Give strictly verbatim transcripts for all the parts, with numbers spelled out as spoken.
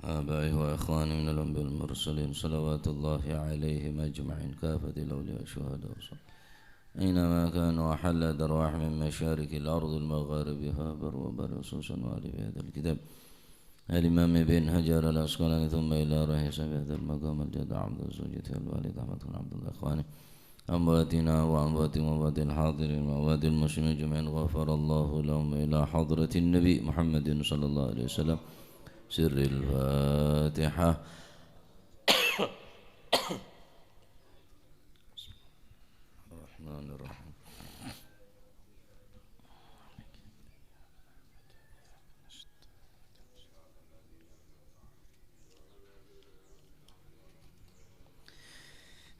آبائه وإخوانه من الأنبياء والمرسلين، صلوات الله عليهم أجمعين، كافة الأولياء والشهداء والصالحين، أينما كانوا، وحلت أرواحهم من مشارق الأرض لمغاربها، بر وبحر، خصوصا وآل في هذا الكتاب الإمام ابن حجر العسقلاني، ثم إلى روح صاحب هذا المقام الجد عبد الزوجة الوالد أحمد بن عبد الله إخوانه، أمواتنا وأموات، وأموات الحاضرين وأموات المسلمين أجمعين، غفر الله لهم، إلى حضرة النبي محمد صلى الله عليه وسلم. سر الفاتحة. الرحمن الرحيم.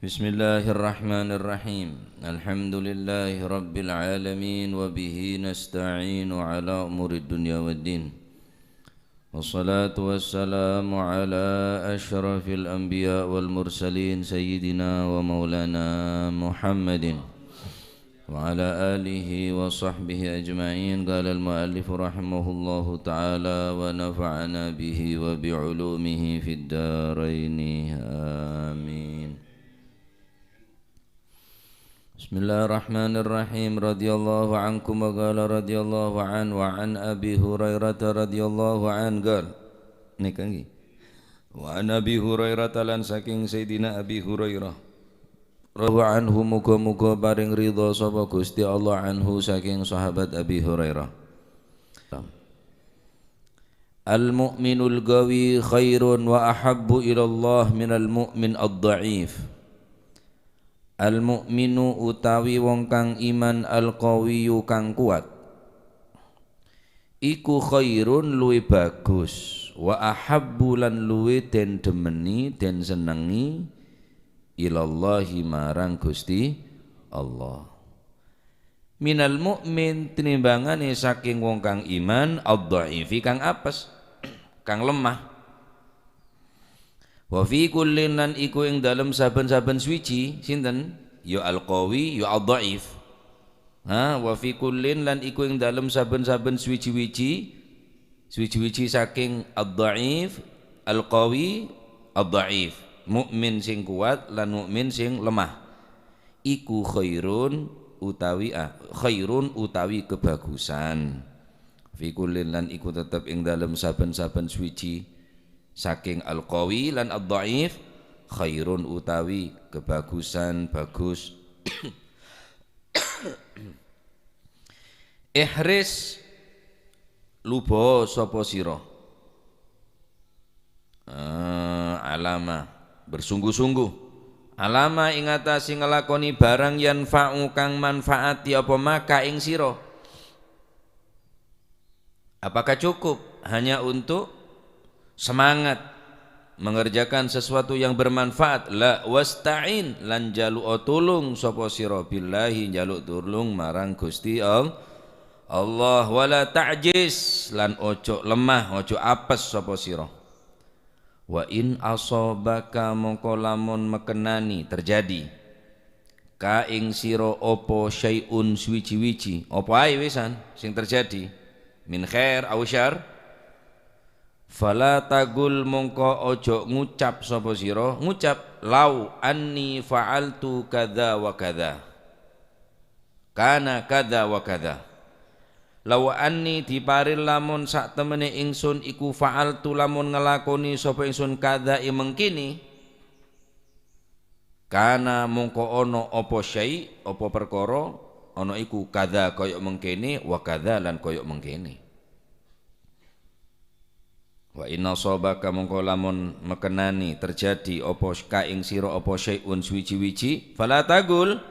بسم الله الرحمن الرحيم. الحمد لله رب العالمين، وبه نستعين على أمور الدنيا والدين. والصلاة والسلام على أشرف الأنبياء والمرسلين، سيدنا ومولانا محمد وعلى آله وصحبه أجمعين. قال المؤلف رحمه الله تعالى، ونفعنا به وبعلومه في الدارين، آمين. بسم الله الرحمن الرحيم. رضي الله عنكم، وقال رضي الله عنه، وعن أبي هريرة رضي الله عنه قال. Nèka ngghi. Wa an Abi Hurairah, lan saking Sayyidina Abi Hurairah. Radhiyallahu anhu, muga-muga paring ridha sapa Gusti Allah anhu, saking sahabat Abi Hurairah. Al-mu'minul qawi khairun wa ahabbu ilallah minal mu'min ad-dha'if. Al-mu'minu utawi wong kang iman, al-qawiyyu kang kuat. Iku khairun luwih bagus, wa ahabbu lan luwih den dhemeni, den senengi, ilallahi marang Gusti Allah. Minal mu'min tinimbangane saking wong kang iman, ad-dhaifi kang apes, kang lemah. Wa fi kullin lan iku ing dalem saben-saben suwiji, sinten? Ya al-qawi, ya ad-dhaif. Ha, wa fi kullin lan iku ing dalem saben-saben suwiji-wiji, suwiji-wiji saking ad-dhaif, al-qawi, ad-dhaif. Mukmin sing kuat lan mukmin sing lemah. Iku khairun utawi, ah, khairun utawi kebagusan. Fi kullin lan iku tetep ing dalem saben-saben suwiji saking al-qawi lan ad-dhaif, khairun utawi kebagusan, bagus. Ihris, lubo sapa sira. Eh, alama, bersungguh-sungguh. Alama ing atase nglakone barang yanfa'u kang manfaati apa maka ing sira. Apakah cukup hanya untuk semangat mengerjakan sesuatu yang bermanfaat? La, wasta'in, lan jalu'a tulung sapa sira, billahi, njaluk tulung marang Gusti All-, Allah, wala ta'jiz, lan ojo lemah, ojo apes sapa sira. Wa in asabaka, mongko lamun makenani, terjadi, ka ing sira apa syai'un suwiji-wiji, apa ae wisan sing terjadi, min khair au syar, fala taqul, mongko ojo ngucap sapa sira, ngucap, "Lau anni fa'altu kadza wa kadza." Kana kadza wa kadza. Law anni, dipare lamun satemene ingsun iku fa'altu, lamun nglakone sapa ingsun kadza e mengkene, kana mongko ana apa syai', apa perkara, ana iku kadza kaya mengkene, wa kadza lan kaya mengkene. Wa in asabaka, mongko lamun makenani terjadi apa ka ing sira apa syai'un suwiji-wiji, fala taqul,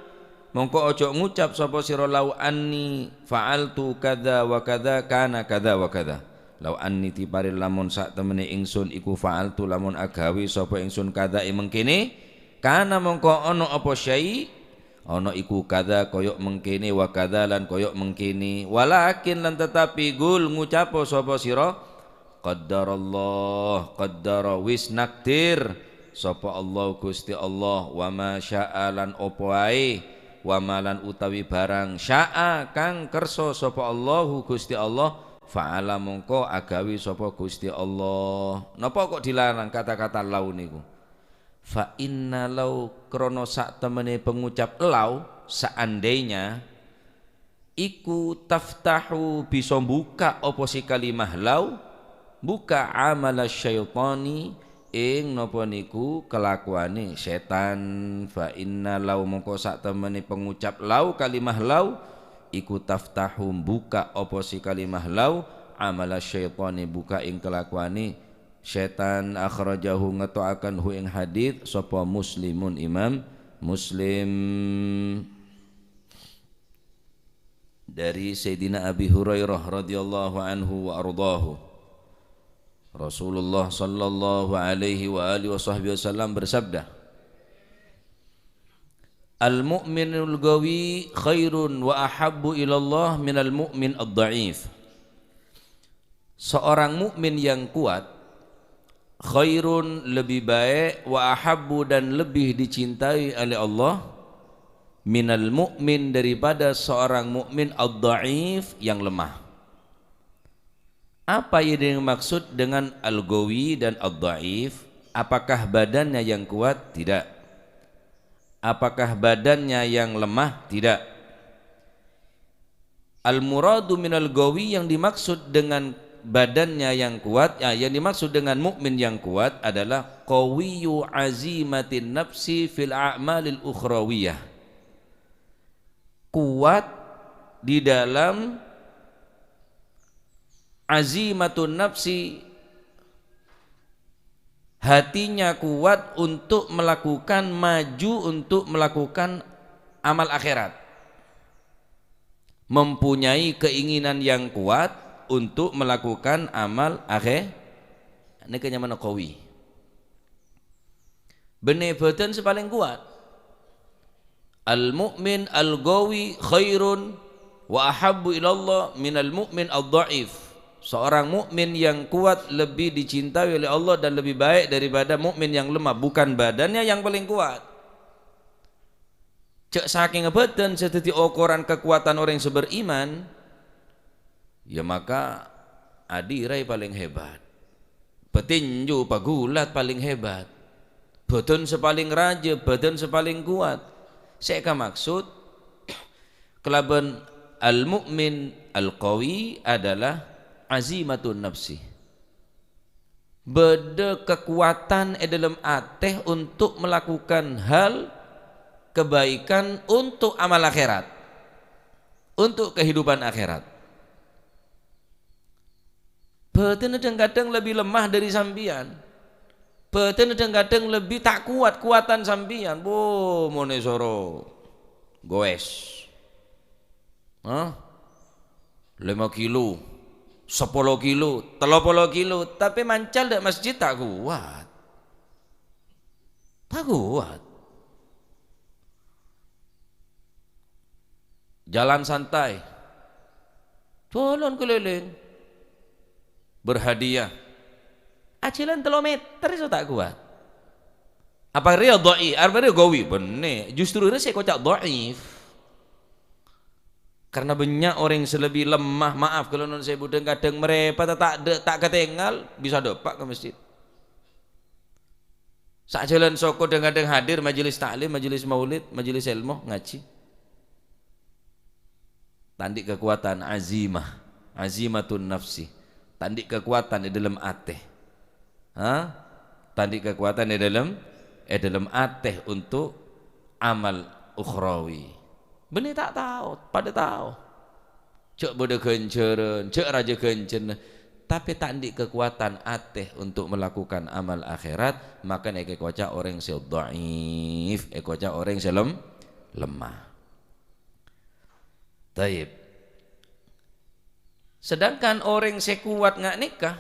mongko ojo ngucap sapa sira, "Lau anni fa'altu kadza wa kadza, kana kadza wa kadza." Lau anni, dipare lamun satemene ingsun iku fa'altu, lamun agawe sapa ingsun kadza e mengkene, kana mongko ana apa syai', ana iku kadza kaya mengkene, wa kadza lan kaya mengkene. Walakin lan tetapi, qul, ngucapo sapa sira, qaddarallah, qaddara, wis nakdir sapa Allah, Gusti Allah, wa ma syaa, lan apa ae, wa ma lan utawi barang, syaa, kang kersa sapa Allahu, Gusti Allah, Fa'ala, mongko agawè sapa Ghustè Allah. Napa kok dilarang kata-kata lau niku? Fa inna lau, krana satemene pangucap lau, seandainya, iku taftahu, bisa mbuka apa sè kalimah lau, mbuka amala syaitani, ing napa niku kelakuane setan. Fa inna lau, mongko satemene pangucap lau, kalimah lau, iku taftahu, mbuka apa sè kalimah lau, amala syaitani, buka ing kelakuane setan. Akhrajahu, ngeto'aken hu ing hadits sapa Muslimun, Imam Muslim. Dari Sayyidina Abi Hurairah radhiyallahu anhu wa ardhahu, Rasulullah sallallahu alaihi wa alihi wa sahbihi wasallam bersabda, "Al-mu'minul qawi khairun wa ahabbu ilallah minal mu'min ad-dha'if." Seorang mukmin yang kuat khairun, lebih baik, wa ahabbu, dan lebih dicintai oleh Allah, minal mu'min, daripada seorang mukmin ad-dha'if, yang lemah. Apa yang dimaksud dengan al-qawi dan ad-dha'if? Apakah badannya yang kuat? Tidak. Apakah badannya yang lemah? Tidak. Al-muradu minal qawi, yang dimaksud dengan badannya yang kuat, ya, yang dimaksud dengan mukmin yang kuat adalah qawiyyu azimatin nafsi fil a'malil ukhrawiyah. Kuat di dalam azimatun nafsi, hatinya kuat untuk melakukan, maju untuk melakukan amal akhirat. Mempunyai keinginan yang kuat untuk melakukan amal akhir-, nèka nyamana qawi. Bânnè bâdân sè palèng kowat. Al-mu'min al-qawi khairun wa ahabbu ilallah minal mu'min ad-dha'if. Seorang mukmin yang kuat lebih dicintai oleh Allah dan lebih baik daripada mukmin yang lemah. Bukan badannya yang paling kuat. Jhâ' sakènga bâdân sè dhâddhi okoran kakowadhân orèng sè beriman, ya maka adhira palèng hebat. Petinju, pagulat palèng hebat. Bâdân sè palèng rajâ, bâdân sè palèng kowat. Sè èkamaksud kalabân al-mu'min al-qawi adalah azimatun nafsi. Bâdâ kakowadhân è dâlem atè untuk melakukan hal kebaikan untuk amal akhirat, untuk kehidupan akhirat. Bâdânna dhâng-kadhâng lebbi lemah dhâri sampèyan. Bâdânna dhâng-kadhâng lebbi ta' kowat kowadhân sampèyan. Wo, mon èsoro gowes. Hah? Lèma kilo, sapolo kilo, tello polo kilo, tapè mancal dâ' masjid ta' kowat. Ta' kowat. Jalan santai. Jalan keliling. Berhadiah. Ajhâlân tello meter iso ta' kowat. Apa rèya dha'i-, apa rèya qawi? Bânnè. Justru rèya sè èkoca' dha'if. Karena bânnya' orèng sè lebbi lemah, maaf, kaulâ non sèbu, dhâng-kadhâng marèpot ta', ta', ta' katèngal, bisa dâpa' ka masjid. Sajhâlân soko dhâng-kadhâng hadir majelis ta'lim, majelis maulid, majelis èlmo, ngajhi. Ta' andi' kakowadhân azimah, azimatun nafsi. Ta' andi' kakowadhân è dâlem atè. Ha? Ta' andi' kakowadhân è dâlem, è dâlem atè untuk amal ukhrawi. Bânnè ta' tao, padâ tao. Jhâ' bâdâ ghânjhârân, jhâ' rajâ ghânjhârân, tapè ta' andi' kakowadhân atè untuk melakukan amal akhirat, maka nèka èkoca' orèng sè dhaif, èkoca' orèng sè lem-, lemah. Taib. Sedangkan orèng sè kowat nga' nèka,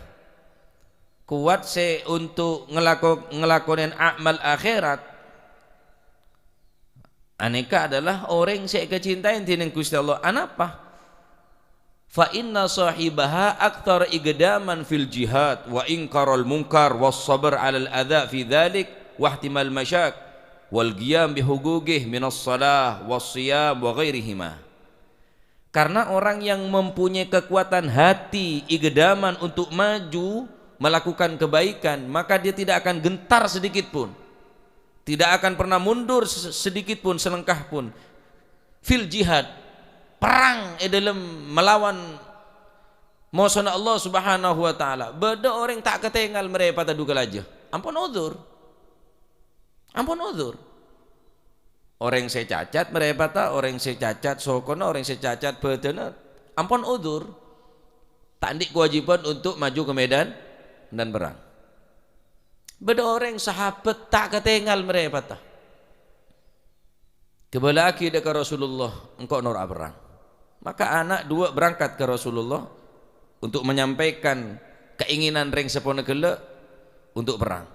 kowat sè untuk ngelako-, ngelakonen amal akhirat, anèka adalah orèng sè èkacintaè dhinèng Ghustè Allah. Anapa? Fa inna shahibaha aktsara iqdaman fil jihad wa inkaral munkar was sabr 'alal adza fi dzalik wa ihtimal masyaq wal qiyam bi huquqih minas shalah was shiyam wa ghairihima. Karena orang yang mempunyai kekuatan hati, igedaman untuk maju melakukan kebaikan, maka dia tidak akan gentar sedikit pun. Tidak akan pernah mundur se-, sedikit pun, selangkah pun. Fil jihad, perang e dâlem malawan mosona Allah Subhanahu wa Ta'ala. Bâdâ orèng ta' katèngal marèpata du kalajâ. Ampon ozur. Ampon ozur. Orèng sè cacat marèpata, orèng sè cacat sokona, orèng sè cacat bhâdhânna, ampon ozur. Ta' andi' kewajiban untuk maju ke medan, medan perang. Bâdâ orèng sahabat ta' katèngal marèpata. Kabâlâ'aghi dâ' ka Rasulullah, "Engko' noro'a perrang." Maka ana' duwâ' berangkat ka Rasulullah untuk menyampaikan keinginan rèng seppona ghellâ' untuk perrang.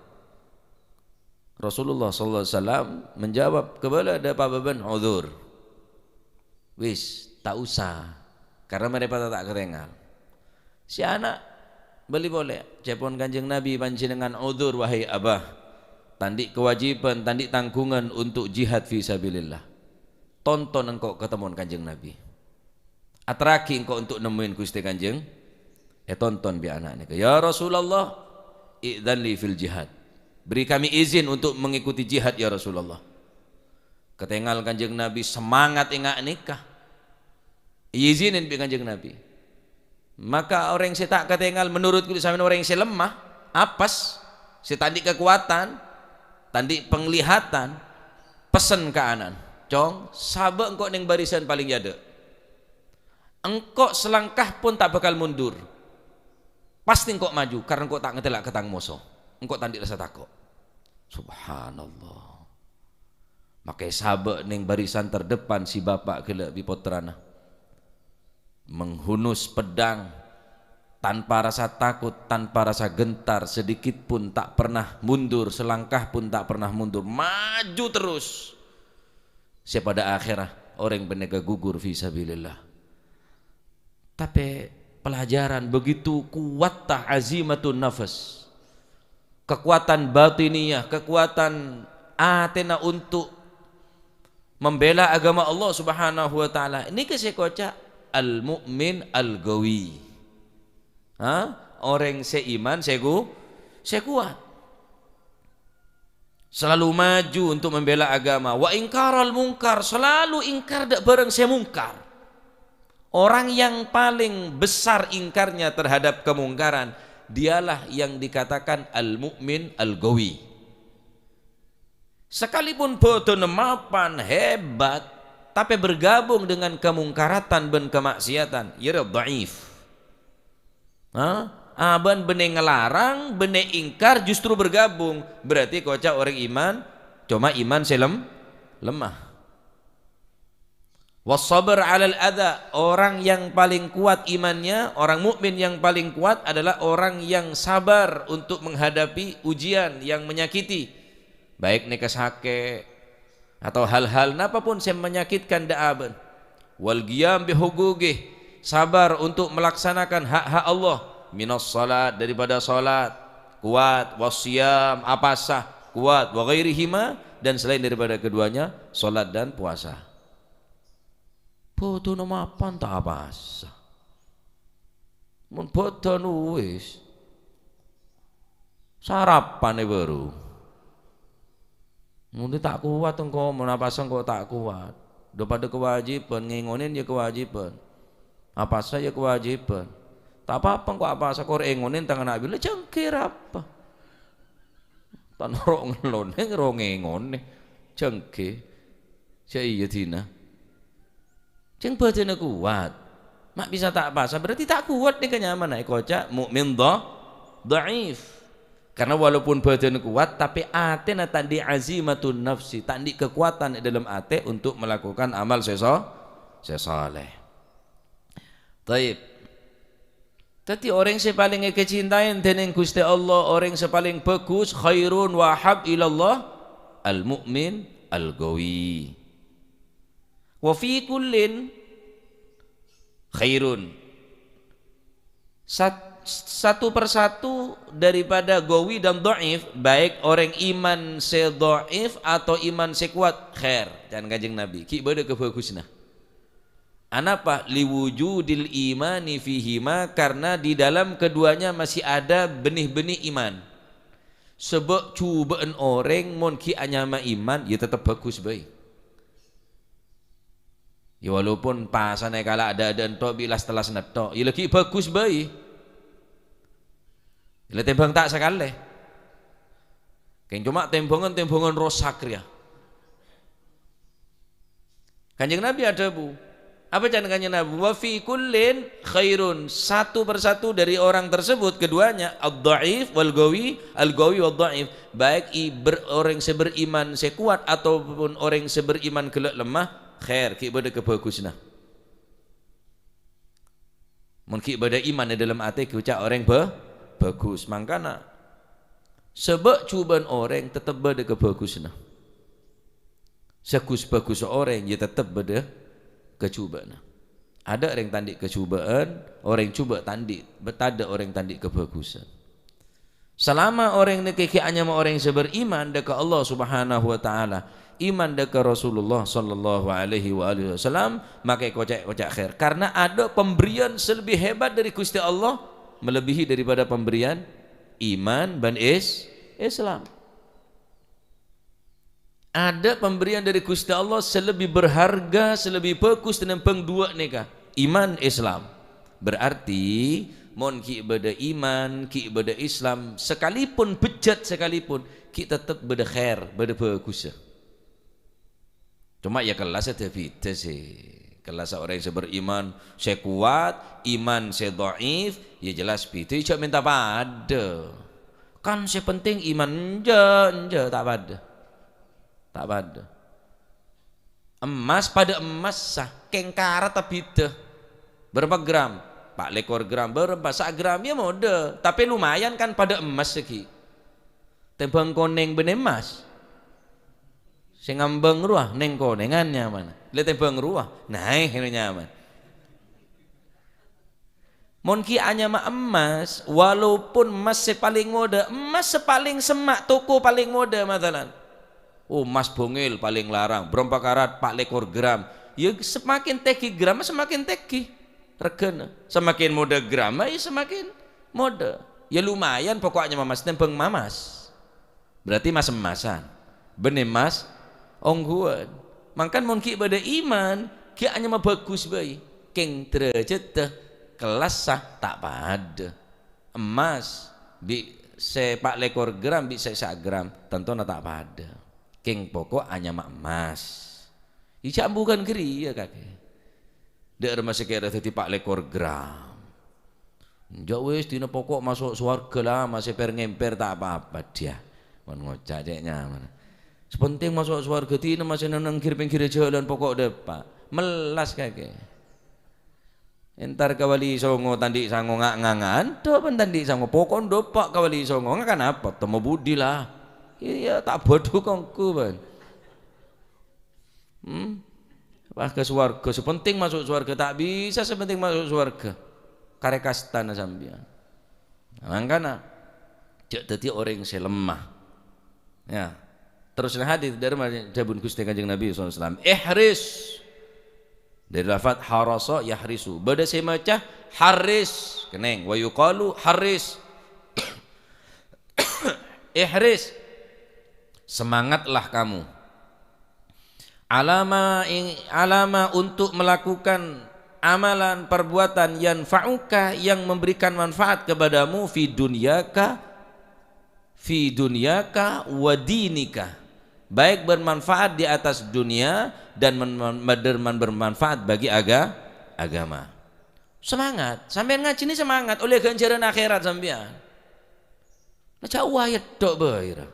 Rasulullah sallallahu alaihi wasallam menjawab, "Kabâlâ dâpa' bâbân, udzur." "Wis, ta' osa, karna marèpata ta' katèngal." Si ana' bâli polè, "Ca'èpon Kanjeng Nabi, panjhennengngan udzur, wahai Abah. Ta' andi' kewajiban, ta' andi' tangghungan untuk jihad fi sabilillah. Tonton engko' katemmowan Kanjeng Nabi. Atterraghi engko' untuk nemmoyèn Ghustè Kanjeng." Ètonton bi' ana' nèka, "Ya Rasulullah, i'dzan li fil jihad. Beri kami izin untuk mengikuti jihad, ya Rasulullah." Katèngal Kanjeng Nabi, semangat enga' nèka. Èizinin bi' Kanjeng Nabi. Maka orèng sè ta' katèngal menurut kulâ sampèyan orèng sè lemah, apes, sè ta' andi' kakowadhân, ta' andi' panglihatan, pessen ka ana'na, "Cong, sabâ' engko' neng barisan palèng è adâ'. Engko' salangkah pon ta' bhâkal mondur. Pastè engko' maju, karna engko' ta' ngatèla' ka tang moso. Engko' ta' andi' rassa tako'." Subhanallah. Makè sabâ' neng barisan terdepan si bapa' ghellâ' bi' pottrana. Menghunus pedang tanpa rasa takut, tanpa rasa gentar, sedikit pun tak pernah mundur, selangkah pun tak pernah mundur, maju terus. Sè pada akhèrra orèng panèka gugur fi sabilillah. Tapè pelajaran begitu kuwatta azimatun nafas. Kekuatan batiniyah, kekuatan atèna untuk membela agama Allah Subhanahu wa Ta'ala. Nèka sè èkoca' al-mu'min al-qawi. Ha? Orèng sè iman sè ku-, sè kuwat. Selalu maju untuk membela agama. Wa ingkaral mungkar, selalu ingkar dâ' bârâng sè mungkar. Orang yang paling besar ingkarnya terhadap kemungkaran, dialah yang dikatakan al-mu'min al-qawi. Sekalipun bâdâna mapan, hebat, tapè bergabung dengan kemungkaratan bân kemaksiatan, iyâ rèya dhaif. Ha? Abâ'na bânnè ngalarang, bânnè ingkar, justru bergabung. Berarti èkoca' orèng iman, coma iman sè lem-, lemah. Wassabar 'alal adza, orang yang paling kuat imannya, orang mukmin yang paling kuat adalah orang yang sabar untuk menghadapi ujian yang menyakiti. Baik nèka sakè', atau hal-hal napa pon sè menyakitkan dâ' abâ'na. Wal qiyam bi huquqih, sabar untuk melaksanakan hak-hak Allah, minas shalat, daripada salat, kuat, was shiyam, apasa, kuat, wa ghairihima, dan selain daripada keduanya, salat dan puasa. Bâdâna mapan ta' apasa. Mon bâdâna wis. Sarapan è bâru. Mon ta' kowat engko', mon apasa engko' ta' kowat. Dâ' padâ kewajiban, ngèngonè yâ kewajiban. Apasa yâ kewajiban. Ta' apa-apa engko' apasa kor èngonè tang ana' bilâ jângghir apa. Ta' noro' ngelonè, noro' ngèngonè. Jângghir. Sè iyâ dina. Jhâng bâdâna kowat. Ma' bisa ta' apasa, berarti ta' kowat nèka nyamana èkoca' mu'min dha-, dhaif. Karena walaupun bâdâna kowat, tapè atèna ta' andi' azimatun nafsi, ta' andi' kekuatan è dâlem atè untuk melakukan amal sè so-, sè saleh. Taib. Dhâddhi orèng sè palèng èkacintaè dâ' neng Ghustè Allah, orèng sè palèng bhâghus, khairun wa ahab ilallah, al-mu'min al-qawi. Wa fi kullin khairun. Sat-, satu persatu daripada qawi dan dhaif, baik orèng iman sè dhaif atau iman sè kowat, khair, can Kanjeng Nabi, ghi' bâdâ kabhâghusânna. Anapa? "Liwujudil imani fihima," karena di dalam keduanya masih ada benih-benih iman. Sebâ' jhubâ'ân orèng mon ghi' anyama iman, ya tetep bhâghus bhâi. Ya walaupun pasana èkala' dâ'-adâ'ân tho' bi' las-tellas nètto', ya la ghi' bhâghus bhâi. La tèmbhâng ta' sakalè. Kèng coma tèmbhângan-tèmbhângan rosak rèya. Kanjeng Nabi adhâbu, apa can Kanjeng Nabi? "Wa fi kullin khairun." Satu persatu dari orang tersebut, keduanya, ad-dha'if wal qawi, al-qawi wad dha'if. Baik i-, ber-, orèng sè beriman sè kowat ataupun orèng sè beriman ghellâ' lemah, khair, ghi' bâdâ kabhâghusânna. Mon ghi' bâdâ iman è dâlem atè, ghi' oca' orèng bhâ-, bhâghus. Mangkana, sabâ' jhubâ'ân orèng tettep bâdâ kabhâghusânna. Saghus-bhâghus orèng, ya tettep bâdâ kajhubâ'ânna. Adâ' orèng ta' andi' kajhubâ'ân, orèng jhubâ' ta' andi', bâ-, tadâ' orèng ta' andi' kabhâghusân. Salama orèng nèka ghi' anyama orèng sè beriman dâ' ka Allah Subhanahu wa Ta'ala, iman dâ' ka Rasulullah sallallahu alaihi wa alihi wasallam, makè koca'-koca' khair. Karena adâ' pemberian sè lebbi hebat dâri Ghustè Allah, melebihi daripada pemberian iman bân is-, Islam. Adâ' pemberian dâri Ghustè Allah sè lebbi berharga, sè lebbi bhâghus tènèmbhâng duwâ' nèka, iman Islam. Berarti, mon ghi' bâdâ iman, ghi' bâdâ Islam, sakalipun bejjat sakalipun, ghi' tettep bâdâ khair, bâdâ bhâghussa. Coma ya kellassa bhidhâ sè. Kellassa orèng sè beriman sè kowat, iman sè dhaif, ya jelas bhidhâ, jhâ' mènta padâ. Kan sè penting iman, enjâ', enjâ', ta' padâ. Ta' padâ. Emmas padâ emmas, sa, kèng karat abhidhâ. Bârâmpa gram? Pa' lèkor gram. Bârâmpa? Sa' gram, ya modâ. Tapè lumayan kan padâ emmas ghi'. Tèmbhâng konèng bân emmas. Sè ngambâng rowa nèng-konèngan nyaman. Lè tèmbhâng rowa, naè nyaman. Mon ghi' anyama emmas, walaupun emmas sè palèng modâ, emmas sè palèng semma', toko palèng modâ, masalan. Oh, emmas bongèl palèng larang, bârâmpa karat, pa' lèkor gram. Ya, semakin tèngghi gram, semakin tèngghi regghâna. Semakin modâ gram, ya semakin modâ. Ya lumayan, pokok nyama emmas, tèmbhâng mamas. Berarti mas-emmasan. Bânnè emmas ongghuwân. Mangkana mon ghi' bâdâ iman, ghi' anyama bhâghus bhâi. Kèng dârâjhâddhâ, kellassa ta' padâ. Emmas bi' sè pa' lèkor gram bi' sè sa' gram, tantona ta' padâ. Kèng pokok anyama emmas. Ijâ ambughân ghâriyâ kakè. Dâ' remma sè kèra dhâddhi pa' lèkor gram. Enjâ' wis, dina pokok maso' sowarghâ la, masè per-ngèmper ta' pa-apa, dhiyâ. Mon ngoca' cè' nyaman. Sè penting maso' sowarghâ, dina masè neng-neng ghir-pèngghirrâ jhâlân, pokok dâpa'. Mellas kakè. Entar ka Wali Songo, ta' andi' sango nga'-ngangan, dâ' bân ta' andi' sango, pokok dâpa' ka Wali Songo. Nga' kanapa? Temmo budi la. Iyâ, ta' bâdhu kongku, bân. Hmm? Wah, ka sowarghâ. Sè penting maso' sowarghâ. Ta' bisa sè penting maso' sowarghâ. Karè kastana sampèyan. Nah, mangkana, jhâ' dhâddhi orèng sè lemma. Ya. Terros neng hadis dâri ma-, dhâbuna Ghustè Kanjeng Nabi sallallahu alaihi wasallam, "Ihris." Dâri lafat harasa yahrisu. Bâdâ sè maca harris. Kennèng. Wa yuqalu harris. Ihris. Semangatlah kamu. Alama ing-, alama untuk melakukan amalan perbuatan yanfa'uka, yang memberikan manfaat kepadamu fi dunyaka, fi dunyaka wa dinika. Baik bermanfaat di atas dunia dan men-, men-, bermanfaat bagi aga-, agama. Semangat. Sampèyan ngajhi nè semangat, ollè ghânjhârân akhèrat sampèyan. Nah, jhâ' wayah tho' bhâi, ra.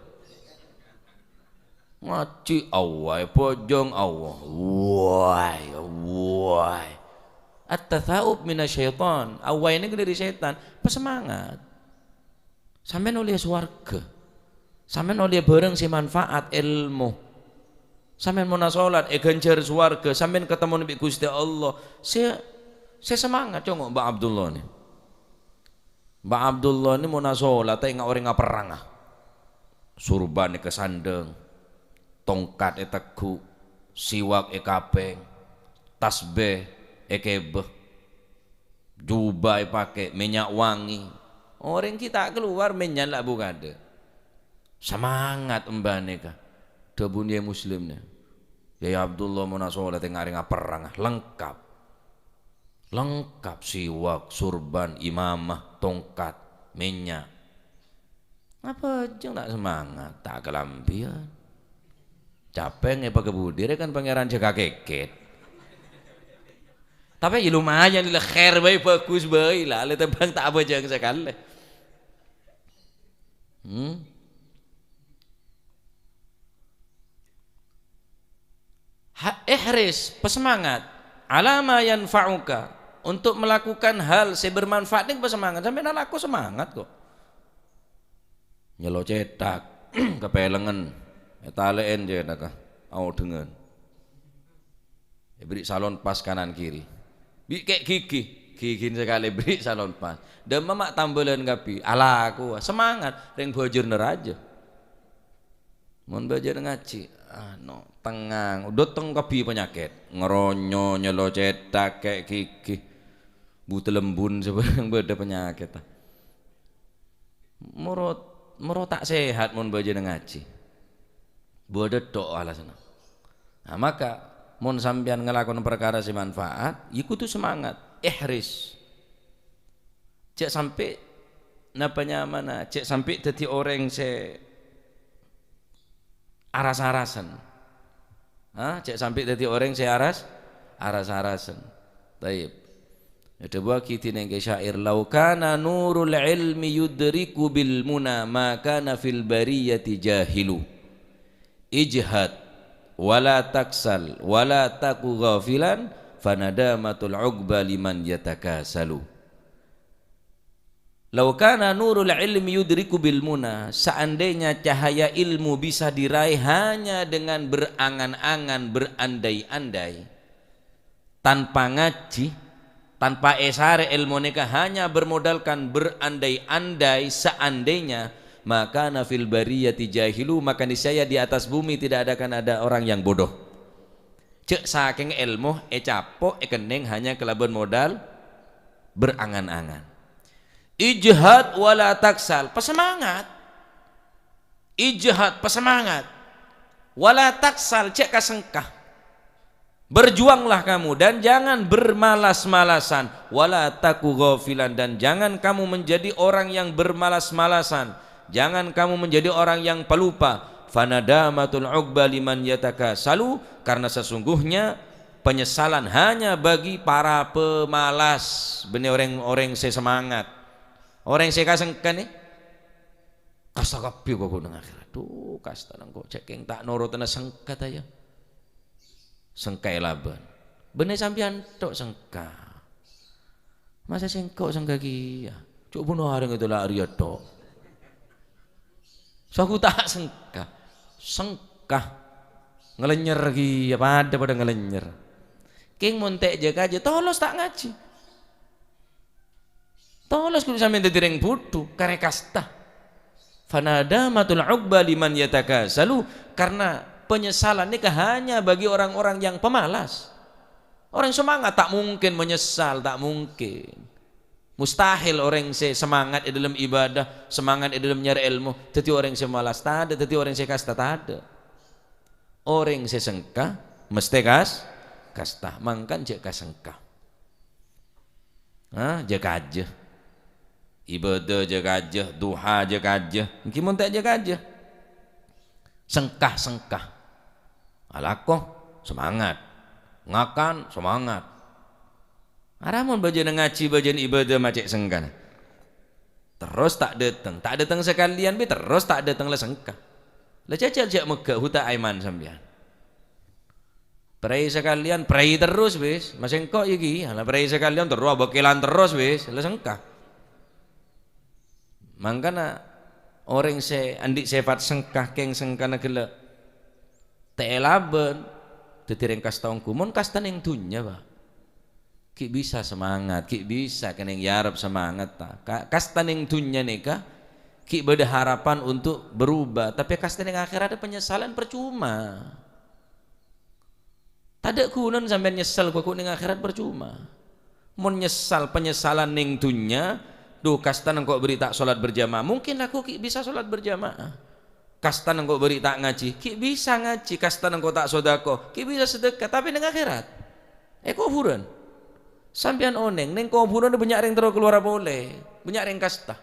Ngajhi awway, bhâjâng awway. Wai, wai. At-tatha'ub minasyaitan. Awway nèka dâri sètan. Pasemangat. Sampèyan ollè sowarghâ. Sampèyan ollè bhârâng sè manfaat, èlmo. Sampèyan mon asolat, èghânjhâr sowarghâ. Sampèyan katemmo bi' Ghustè Allah. Sè, sè semangat, congo' Mbah Abdullah nè. Mbah Abdullah nè mon asolat, ta' enga' orèng aperranga. Surban èkasandhâng, tongkat ètegghu', siwak èkapèng, tasbih èkèbâ. Jubâ èpakè, mènnya' wangè. Orèng ghi' ta' kalowar mènnya' la bu-kadâ. Semangat embhânèka. Dhâbuna Yai Muslim nè, "Yai Abdullah mon asolèt tènga rèng aperrang, lengkap." Lengkap, siwak, surban, imamah, tongkat, mènnya'. Abhâjâng ta' semangat, ta' kalambhiyân. Capèng èpakabudi rè kan Pangèran jâgâ kèkèt. Tapè ya lumayan la, khair bhâi, bhâghus bhâi la, la tèmbhâng ta' abhâjâng sakalè. Hmm? Ha-, ihris, pasemangat, ala ma yanfa'uka, untuk melakukan hal sè bermanfaat nèng pasemangat. Sampèyan alako semangat kok. Nyello cèthak, kapèlengngen, ètalè'è cèthakka, aodhângan. Èbherri' salon pas kanan kiri. Bi' kè' ghighi, ghighin sakalè èbherri' salon pas. Dâmma ma' tambâlân kabbhi, alako, semangat, rèng bhâjârna rajâ. Mon bhâjâna ngajhi, ano, tengnga, dâteng kabbhi panyakèt. Ngeronyo, nyello cèthak, kè' ghighi. Buta lembun sabârâng bâdâ panyakèt. Moro, moro ta' sehat mon bhâjâna ngajhi. Bâdâ tho' alasanna. Nah, maka mon sampèyan ngalakon parkara sè manfaat, ya kodhu semangat, ihris. Jhâ' sampè' napa nyamana, jhâ' sampè' dhâddhi orèng sè aras-arasen. Ha? Jhâ' sampè' dhâddhi orèng sè aras, aras-arasen. Taib. Èdhâbuwâghi dhinèng kè syair, "Lau kana nurul ilmi yudriku bil muna, ma kana fil bariyati jahilu. Ijhad, wala taksal, wala taku ghafilan, fanadamatul uqba liman yatakasalu." "Lau kana nurul ilmi yudriku bil muna," seandainya cahaya ilmu bisa diraih hanya dengan berangan-angan, berandai-andai, tanpa ngajhi, tanpa èsarè ilmu nèka, hanya bermodalkan berandai-andai, seandainya, "ma kana fil bariyati jahilu," maka niscaya di atas bumi tidak akan ada orang yang bodoh. Jhâ' sakèng èlmo ècapo' èkennèng hanya kalabân modal berangan-angan. "Ijhad wala taksal," pasemangat. "Ijhad," pasemangat. "Wala taksal," jhâ' kasengka. "Berjuanglah kamu dan jangan bermalas-malasan. Wala taku ghafilan," dan jangan kamu menjadi orang yang bermalas-malasan. Jangan kamu menjadi orang yang pelupa. "Fanadamatul uqba liman yatakasalu," karena sesungguhnya penyesalan hanya bagi para pemalas. Bânnè orèng-orèng sè semangat. Orèng sè kasengka nè, kasta kabbhi kok neng akhèrat. Duh, kasta nengko' cèkèng ta' norotana sengka ta' ya. Sengka èlabân. Bânnè sampèyan tho' sengka. Masa sèngko' sengka kèya? Jhâ' buno arèng ètolak rèya tho'. Saku ta' sengka. Sengka. Ngalènyèr kèya, padâ-padâ ngalènyèr. Kèng mon ta' jâ-kajâ, tolos ta' ngajhi. Tolos kodhu sampèyan dhâddhi rèng budhu, karè kasta. "Fanadamatul uqba liman yatakasalu," karena penyesalan nèka hanya bagi orang-orang yang pemalas. Orang semangat ta' mungkin menyesal, ta' mungkin. Mustahil orèng sè semangat è dâlem ibadah, semangat è dâlem nyarè èlmo, dhâddhi orèng sè malas, tadâ', dhâddhi orèng sè kasta, tadâ'. Orèng sè sengka, mestè kas-, kasta, mangkana jhâ' kasengka. Ha, jâ-kajâ. Ibadah jâ-kajâ, duha jâ-kajâ. Èngghi mon ta' jâ-kajâ. Sengka-sengka. Alako, semangat. Ngakan, semangat. Arapa mon bâjâna ngajhi, bâjâna ibadah ma' cè' sengkana. Terros ta' dâteng. Ta' dâteng sakalèyan bi' terros ta' dâteng la sengka. La jhâjhâl jhâ' megghâ huta èman sampèyan. Prai sakalèyan, prai terros, wis. Ma' sengko' iki, la prai sakalèyan terros, abâkèlan terros, wis. La sengka. Mangkana orèng sè andi' sèfat sengka, kèng sengkana ghellâ' ta' èlabân, dhâddhi rèng kasta ongghu. Mon kasta neng dhunnya, Pak, ghi' bisa semangat, ghi' bisa kennèng èarep semangat, ta. Ka-, kasta neng dhunnya nèka ghi' bâdâ harapan untuk berubah, tapè kasta neng akhèrat penyesalan percuma. Tadâ' ghunana sampèyan nyesel, ghu neng akhèrat parcoma. Mon nyesal, penyesalan neng dhunnya, "Duh, kastana engko' bâri' ta' sholat berjamaah." Mungkin la ghu ghi' bisa sholat berjamaah. Kastana engko' bâri' ta' ngajhi, ghi' bisa ngajhi. Kastana engko' ta' sodako, ghi' bisa sedekah. Tapè neng akhèrat, è kobhurân. Sampèyan onèng, neng kobhurân bânnya' rèng terro kalowara polè. Bânnya' rèng kasta.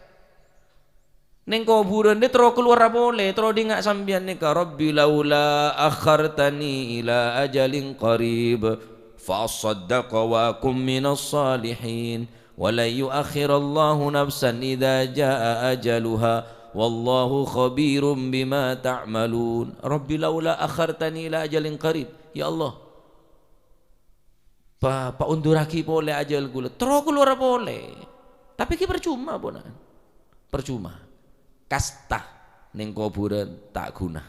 Neng kobhurân dâ' terro kalowara polè, terro dhinga' sampèyan nèka, "Rabbi laula akhartani ila ajalin qarib, fa assaddaqa wa akum minas salihin, wa la yuakhirallahu nafsan idza jaa ajaluha, wallahu khabirum bima ta'malun." "Rabbi laula akhartani ila ajalin qarib." Ya Allah, Pa-, paondurraghi polè ajhâl ghulâ. Terro kalowara polè. Tapè ghi' parcoma, ponapa? Parcoma. Kasta neng kobhurân ta' ghuna.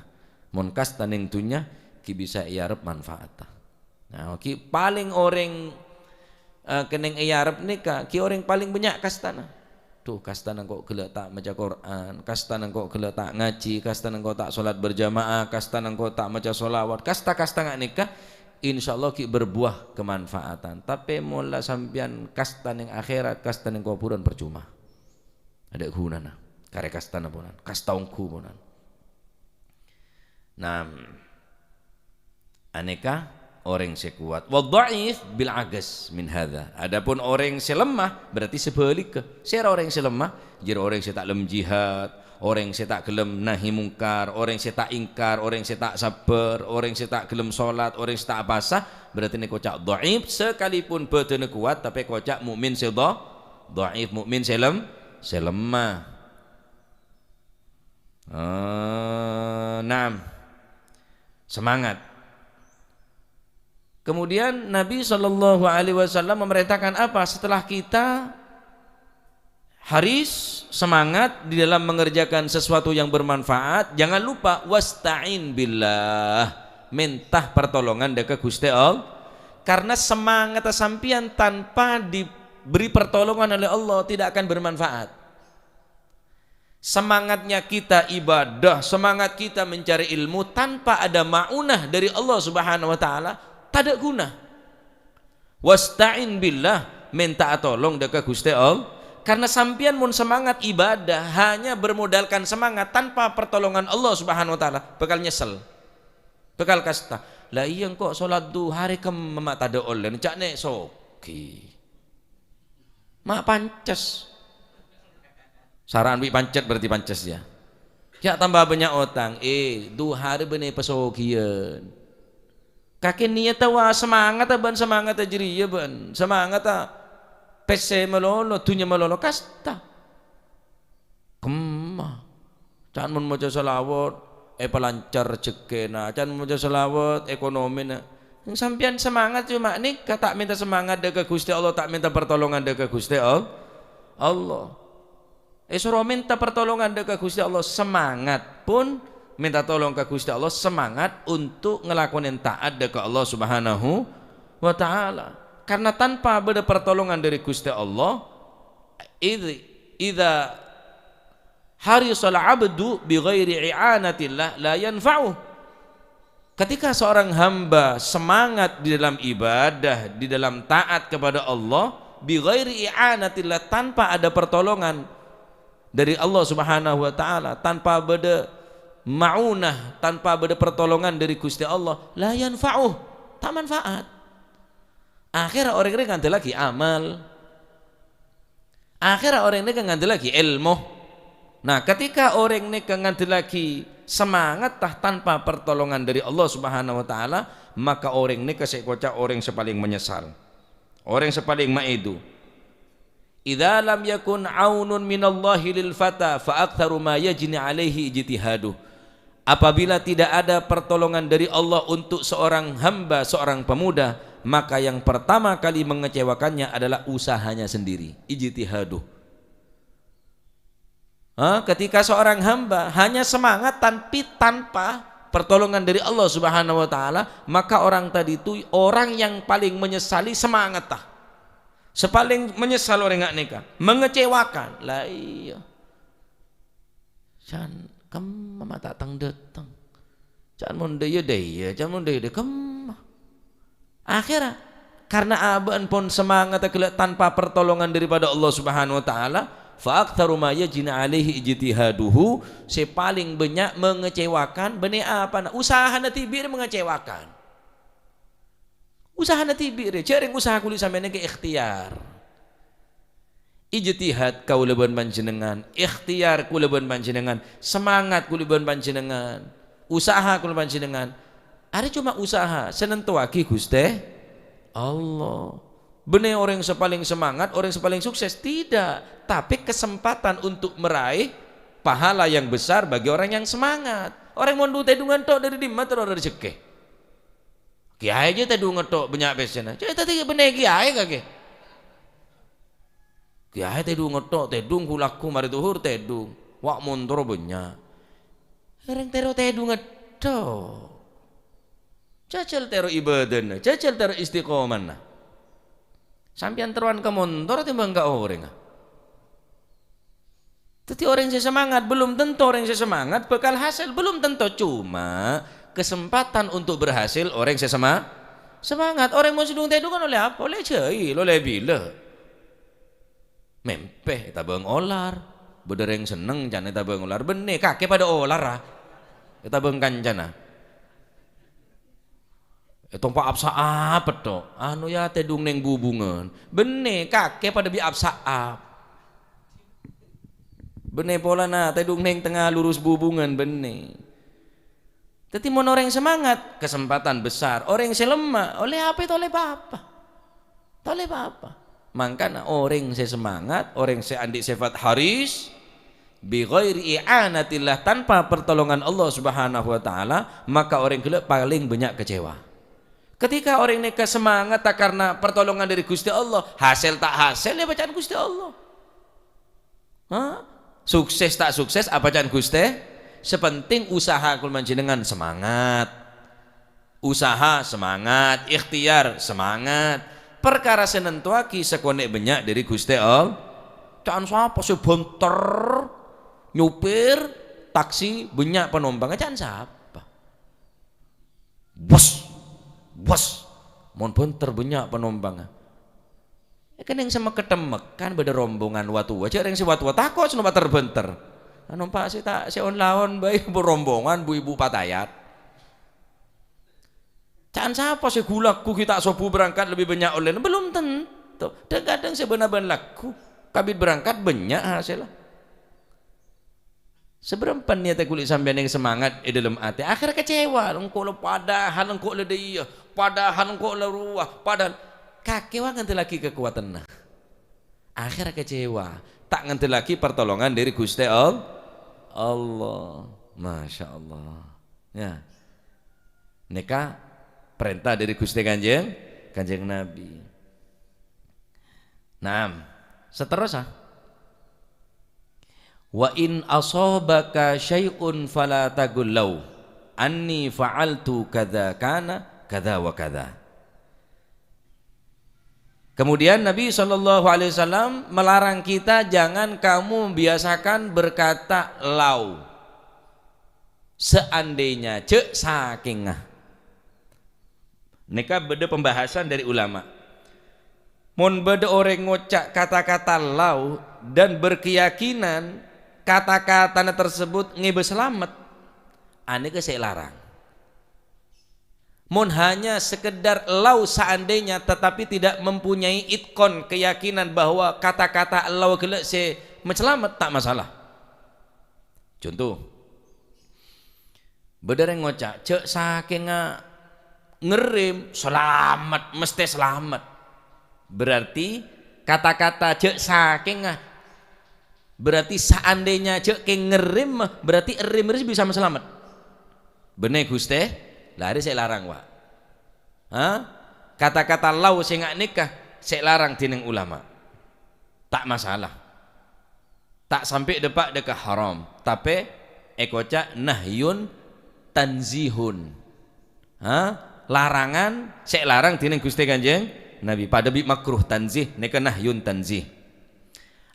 Mon kasta neng dhunnya, ghi' bisa èarep manfaatta. Nah, ghi' palèng orèng, eh, kennèng èarep nèka, ghi' orèng palèng bânnya' kastana. Duh, kastana engko' ghellâ' ta' maca Qur'an, kastana engko' ghellâ' ta' ngajhi, kastana engko' ta' sholat berjamaah, kastana engko' ta' maca sholawat, kasta-kasta nga' nèka, insyaallah ghi' berbuah kemanfaatan. Tapè mon la sampèyan kasta neng akhèrat, kasta neng kobhurân, parcoma. Tadâ' ghunana. Karè kastana ponapa? Kasta ongghu ponapa? Nah, anèka orèng sè kowat. Wa dha'if bil agas min hadza. Adapun orèng sè lemah, berarti sabhâligghâ. Sèra orèng sè lemah? Jârèya orèng sè ta' ghellem jihad, orèng sè ta' ghellem nahi mungkar, orèng sè ta' ingkar, orèng sè ta' sabbhâr, orèng sè ta' ghellem sholat, orèng sè ta' apasa, berarti nèka koca' dha'if, sakalipun bhâdhânna kowat, tapè koca' mukmin sè dha-, dha'if, mukmin sè lem-, sè lemah. Eh, naam. Semangat. Kemudian Nabi Shallallahu Alaihi Wasallam memerintahkan apa? Setelah kita haris, semangat di dalam mengerjakan sesuatu yang bermanfaat, jangan lupa, "Wasta'in billah." Mènta pertolongan dâ' ka Ghustè Allah. Karena semangat sampèyan tanpa diberi pertolongan oleh Allah tidak akan bermanfaat. Semangatnya kita ibadah, semangat kita mencari ilmu tanpa ada ma'unah dari Allah Subhanahu wa Ta'ala, tadâ' ghuna. "Wasta'in billah," mènta atolong dâ' ka Ghustè Allah. Karena sampèyan mon semangat ibadah hanya bermodalkan semangat tanpa pertolongan Allah Subhanahu wa Ta'ala, bhâkal nyesel. Bhâkal kasta, "La iyâ, engko' sholat duha rè kemma ma' tadâ' ollèna, ca'na soghi." Ma' pances. Sara'an bi' pancet berarti pances, ya. Ya' tamba bânnya' otang. Eh, duha rè bânnè pasoghiyân. Kakè niyatta wa semangata bân semangata jârèya bân semangata pèssè malolo, dhunnya malolo, kasta. Kemma. Can mon maca shalawat, èpalancar rejhekkèna. Can mon maca shalawat, ekonomina. Sampèyan semangat coma nèka, ta' mènta semangat dâ' ka Ghustè Allah, ta' mènta pertolongan dâ' ka Ghustè Al-, Allah. Èsoro mènta pertolongan dâ' ka Ghustè Allah, semangat pon mènta tolong ka Ghustè Allah, semangat untuk ngelakonin taat dâ' ka Allah Subhanahu wa Ta'ala. Karena tanpa bâdâ pertolongan dâri Ghustè Allah, idz-, idza harisal abdu bi ghairi i'anatillah la yanfa'u. Ketika seorang hamba semangat di dalam ibadah, di dalam taat kepada Allah, bi ghairi i'anatillah, tanpa ada pertolongan dari Allah Subhanahu wa Ta'ala, tanpa bâdâ ma'unah, tanpa bâdâ pertolongan dari Ghustè Allah, la yanfa'u, ta' manfaat. Akhèr orèng rè ngandellaghi amal. Akhèr orèng nèka ngandellaghi èlmo. Nah, ketika orèng nèka ngandellaghi semangat ta-, tanpa pertolongan dari Allah Subhanahu wa Ta'ala, maka orèng nèka sè èkoca' orèng sè palèng manyesal. Orèng sè palèng maedu. "Idza lam yakun aunun minallahi lil fata, fa aktsaru ma yajni alaihi ijtihadu." Apabila tidak ada pertolongan dari Allah untuk seorang hamba, seorang pemuda, maka yang pertama kali mengecewakannya adalah usahanya sendiri, ijtihadu. Ha, ketika seorang hamba hanya semangat tanpi, tanpa pertolongan dari Allah Subhanahu wa Ta'ala, maka orang tadi itu orang yang paling menyesali semangat ta. Sè palèng menyesal orèng nga' nèka, mengecewakan. La iyâ. Can kemma ma' ta' teng-dâteng. Can mon dâ' iyâ, dâ' iyâ, can mon dâ' iyâ, dâ' kemma. Akhèrra, karna abâ'na pon samangatta ghellâ' tanpa pertolongan daripada Allah Subhanahu wa Ta'ala, fa aktsaru ma yajni alaihi ijtihaduhu, sè palèng bânnya' mengecewakan, bânnè apana? Usahana dhibi' rè mengecewakan. Usahana dhibi' rè, jhâ' rèng usaha kulâ sampèyan nèka ikhtiar. Ijtihad kaulâ bân panjhennengngan, ikhtiar kulâ bân panjhennengngan, semangat kulâ bân panjhennengngan, usaha kulâ panjhennengngan. Arèya coma usaha sè nantowaghi Ghustè Allah. Bânnè orèng sè palèng semangat, orèng sè palèng sukses? Tidak. Tapi kesempatan untuk meraih pahala yang besar bagi orang yang semangat. Orèng mon du tèdungan tok, dâri dimma terro rejhekkè? Kèyaè jâ tèdung ngetthok bânnya' pèssèna. Cè' tadâ' bânnè kèyaè kakè. Kèyaè tèdung ngetthok, tèdung ghu-lagghu marè dhuhur tèdung. Wa' montor bânnya'. Orèng terro tèdung ngetthok. Jhâjhâl terro ibâdâna, jhâjhâl terro istiqomana. Sampèyan terrowan ka montor tèmbhâng ka orèngnga. Dhâddhi, orèng sè semangat, belum tentu orèng sè semangat bakal hasil, belum tentu. Cuma kesempatan untuk berhasil orèng sè sema-, semangat. Orèng mon sè dung-tèdung kan ollè apa? Ollè jhâi, ollè bilâ. Mèmpè ètabâng olar. Bâdâ rèng senneng can ètabâng olar. Bânnè, kakè padâ olar, ah. Ètabâng kancana. Ètompa' ap-saap tok. Anu, ya, tèdung neng bubungan. Bânnè, kakè padâ bi' ap-saap. Bânnè polana tèdung neng tengnga lurus bubungan, bânnè. Dhâddhi, mon orèng semangat, kesempatan besar. Orèng sè lemma', ollè apa? Ta' ollè pa-apa. Ta' ollè pa-apa. Mangkana orèng sè semangat, orèng sè andi' sèfat haris, bi ghairi i'anatillah, tanpa pertolongan Allah Subhanahu wa Ta'ala, maka orèng ghellâ' palèng bânnya' kecewa. Ketika orèng nèka semangat ta' karna pertolongan dâri Ghustè Allah, hasèl ta' hasèl, ya bâcaan Ghustè Allah. Ha? Sukses ta' sukses, apa ca'na Ghustè? Sè penting usaha kulâ panjhennengngan semangat. Usaha semangat, ikhtiar semangat. Parkara sè nantowaghi sakonè' bânnya' dâri Ghustè Allah. Ca'na sapa sè bhânter nyopir taksi bânnya' panompangnga? Ca'na sapa? Bos, bos, mon bhânter bânnya' panompangnga. Kennèng sè mèkettemmekan bâdâ rombongan wa-towa. Jhâ' rèng sè wa-towa tako' sè nompa' ter-bhânter. Nompa' sè ta', sè on-laon bhâi, rombongan bu-ibu patayat. Ca'na sapa sè ghu-lagghu ghi' ta' sobbhu berangkat lebbi bânnya' ollèna? Belum tentu. Dhâng-kadhâng sè bân-abân lagghu, kabit berangkat bânnya' hasèlla. Sabârâmpa niyatta kulâ sampèyan neng semangat è dâlem atè, akhèr kecewa. Engko' la padahal engko' la dâ' iyâ, padahal engko' la rowa, padahal kakè wa ngandellaghi kakowadhânna. Akhèr kecewa, ta' ngandellaghi pertolongan dâri Ghustè All-, Allah. Masya Allah. Ya. Nèka parènta dâri Ghustè Kanjeng, Kanjeng Nabi. Naam. Saterrossa. "Wa in asabaka syai'un fala taqul lahu anni fa'altu kadza kana kadza wa kadza." Kemudian Nabi sallallahu alaihi wasallam melarang kita, "Jangan kamu biasakan berkata lau." Seandainya, jhâ' sakèngnga. Nèka bâdâ pembahasan dâri ulama. Mon bâdâ orèng ngoca' kata-kata lau dan berkeyakinan kata-katana tersebut ngèbâ salamet, anèka sè èlarang. Mon hanya sekedar lau seandainya tetapi tidak mempunyai itkon, keyakinan bahwa kata-kata lau ghellâ' sè masalamet, ta' masalah. Conto, bâdâ rèng ngoca', "Jhâ' sakèngnga ngerrèm, salamet, mestè salamet." Berarti kata-kata "jhâ' sakèngnga", berarti seandainya jhâ' kèng ngerrèm, berarti èrrèm rèya bisa masalamet. Bânnè, Ghustè? Lah, arèya sè èlarang, wa'. Ha? Kata-kata lau sè nga' nèka sè èlarang dhinèng ulama. Ta' masalah. Ta' sampè' dâpa' dâ' ka haram, tapè èkoca' nahyun tanzihun. Ha? Larangan, sè èlarang dhinèng Ghustè Kanjeng Nabi. Padâ bi' makruh tanzih, nèka nahyun tanzih.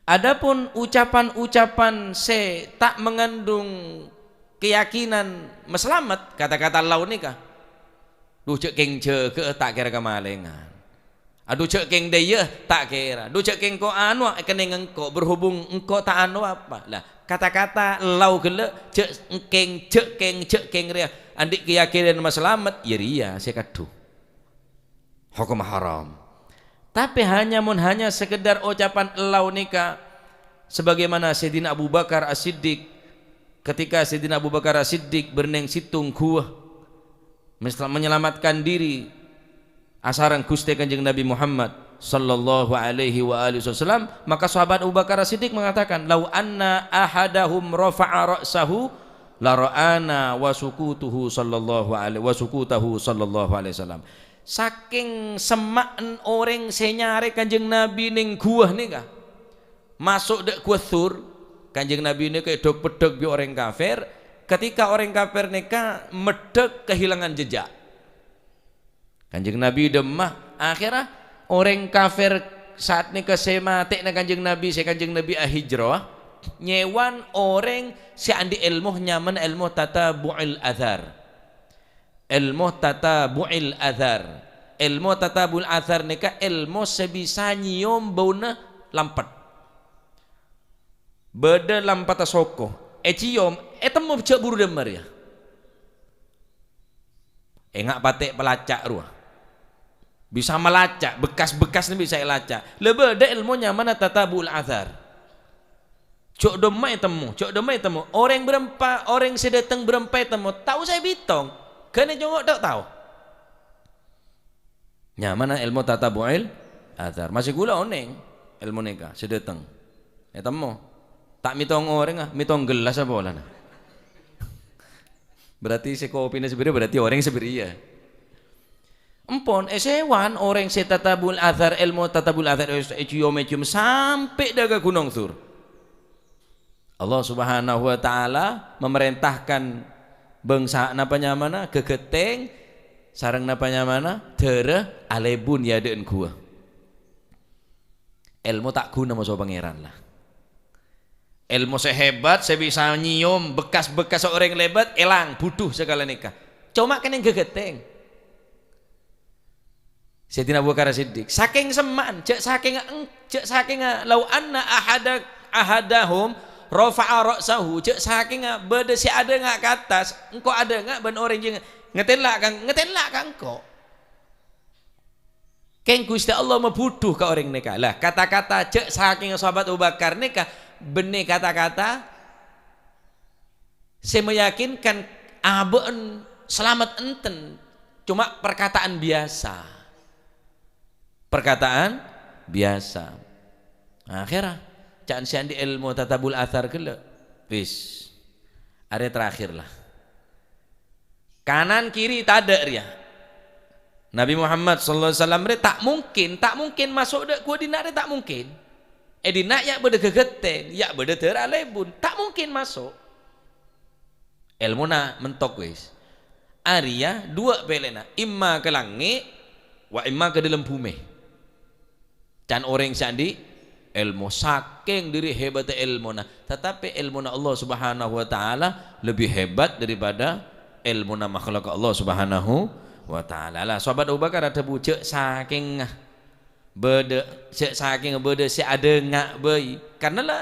Adapun ucapan-ucapan sè ta' mengandung keyakinan masalamet, kata-kata lau nèka, Dhu, jhâ' kèng jâgâ'â, ta' kèra kamalèngan. Adhu, jhâ' kèng dâiyâ, ta' kèra. Dhu, jhâ' kèng ko' anowa èkennèng engko', berhubung engko' ta' anowa apa? Lah, kata-kata lau ghellâ', jhâ' kèng, jhâ' kèng, jhâ' kèng rèya, andi' keyakinan masalamet, iyâ rèya sè kadhu. Hokom haram. Tapè hanya, mon hanya sekedar ocapan lau nèka, sebagaimana Sayyidina Abu Bakar As-Siddiq, ketika Sayyidina Abu Bakar As-Siddiq bârnèng sèttong ghuwâ, mesla-, menyelamatkan diri asareng Ghustè Kanjeng Nabi Muhammad sallallahu alaihi wa alihi wasallam, maka sahabat Abu Bakar As-Siddiq mengatakan, "Lau anna ahadahum rafa'a ra'sahu la ra'ana wa sukutuhu sallallahu alaihi, wa sukutahu sallallahu alaihi wasallam." Sakèng semma'en orèng sè nyarè Kanjeng Nabi nèng ghuwâ nèka, maso' dâ' Ghuwâ Tsur, Kanjeng Nabi nèka èdhuk-peddhuk bi' orèng kafir. Ketika orèng kafir nèka meddhâk, kehilangan jejak. Kanjeng Nabi dâmma, akhèrra orèng kafir saat nèka sè matè'na Kanjeng Nabi, sè Kanjeng Nabi ahijrah, nyèwan orèng sè andi' èlmo nyamana èlmo tatabu'il athar. Èlmo tatabu'il athar. Èlmo tatabu'il athar nèka èlmo sè bisa nyèyom bâuna lampet. Bâdâ lampetta soko, ècèyom, ètemmo jhâ' buru dâmma rèya. Enga' patè' palaca' rowa. Bisa malaca', bekas-bekasna bisa èlaca'. La bâdâ èlmo nyamana tatabu'ul athar. Jhâ' dâmma ètemmo, jhâ' dâmma ètemmo. Orèng bârâmpa, orèng sè dâteng bârâmpa ètemmo, ta' osa èbitong. Ghânèka congo' ta' tao. Nyamana èlmo tatabu'il athar. Masè ghulâ onèng èlmo nèka, sè dâteng. Ètemmo. Ta' mètong orèng, ah, mètong gellassa polana. Berarti sè kopina sè bâriyâ, berarti orèng sè bâriyâ. Empon, èsèwan orèng sè tatabu'il athar, èlmo tatabu'il athar, è-, ècèyom-ècèyom sampè' dâ' ka Ghunong Tsur. Allah Subhanahu wa Ta'ala memerintahkan bângsa, napa nyamana, ghâghâtèng, sareng napa nyamana, dârâ, alèbun è adâ'na ghuwâ. Èlmo ta' ghuna moso Pangèran, la. Èlmo sè hebat, sè bisa nyèyom bekas-bekas orèng lèbât, èlang, budhu sakalè nèka. Coma kennèng ghâghâtèng. Sayyidina Abu Bakar As-Siddiq, sakèng semma'en, jhâ' sakènga eng-, jhâ' sakènga lau anna ahada-, ahadahum rafa'a ra'sahu, jhâ' sakènga bâdâ sè adhânga' ka attas, engko' adhânga' bân orèng jiyâ ngetella' ka, ngetella' ka engko'. Kèng Ghustè Allah mabudhu ka orèng nèka. Lah, kata-kata jhâ' sakènga sahabat Abu Bakar nèka bânnè kata-kata sè meyakinkan abâ'na salamet enten, coma perkataan biyasa. Perkataan biyasa. Akhèrra, ca'na sè andi' èlmo tatabu'il athar ghellâ'. Wis. Arè terakhir, la. Kanan kiri tadâ' rèya. Nabi Muhammad sallallahu alaihi wasallam rè ta' mungkin, ta' mungkin maso' dâ' ghuwâ dinna' rè ta' mungkin. È dinna' ya' bâdâ ghâghâtèng, ya' bâdâ dârâ alèbun, ta' mungkin maso'. Èlmona mentok wis. Arèya duwâ' pèlèna, imma ka langngè', wa imma ka dâlem bhumè. Can orèng sè andi' èlmo, sakèng dâri hebatta èlmona, tatapè èlmona Allah Subhanahu wa Ta'ala lebbi hebat daripada èlmona makhluk Allah Subhanahu wa Ta'ala. La, sahabat Abu Bakar adhâbu, "Jhâ' sakènga bâdâ, jhâ' sakènga bâdâ sè adhânga' bhâi." Karna la,